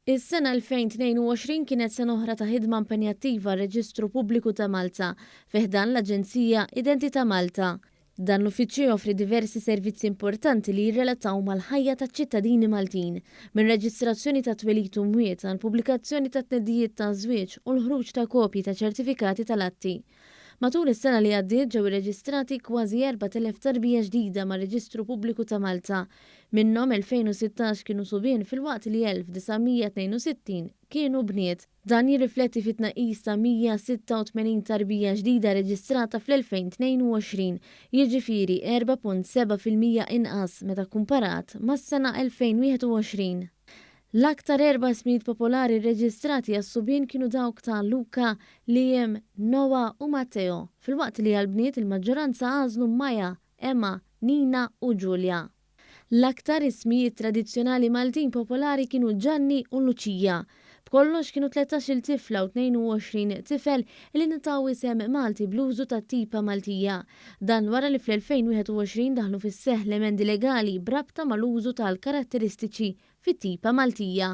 Is-sena 2022 kienet sena oħra ta' ħidma impenjattiva għar-Reġistru Pubbliku ta' Malta fi ħdan l-Aġenzija Identità Malta. Dan l-uffiċċju joffri diversi servizzi importanti li jirrelataw mal-ħajja taċ-ċittadini Maltin, minn reġistrazzjoni ta' twelid u mwiet għal pubblikazzjoni ta' tnedijiet ta' żwieġ u l-ħruġ ta' kopji ta' ċertifikati tal-atti. Matul is-sena li għaddiet ġew irreġistrati kważi 4,000 tarbija ġdida mar-Reġistru Pubbliku ta' Malta. Minnhom 2,016 kienu subien filwaqt li 1,962 kienu bniet. Dan jirrifletti fi tnaqqis ta' 186 tarbija ġdida reġistrata fl-2022, jiġifieri 4.7% inqas meta kkumparat mas-sena 2021. L-aktar erba' ismijiet popolari rreġistrati għas-subien kienu dawk ta' Luca, Liam, Noah u Matteo, filwaqt li għall-bniet il-maġġoranza għażlu Maya, Emma, Nina u Julia. L-aktar ismijiet tradizzjonali Maltin popolari kienu Gianni u Lucia. B'kollox kienu 13-il tifla u 22 tifel li ngħataw isem Malti bl-użu tat-tipa Maltija. Dan wara li fl-2021 daħlu fis-seħħ l-emendi legali b'rabta mal-użu tal-karatteristiċi fit-tipa Maltija.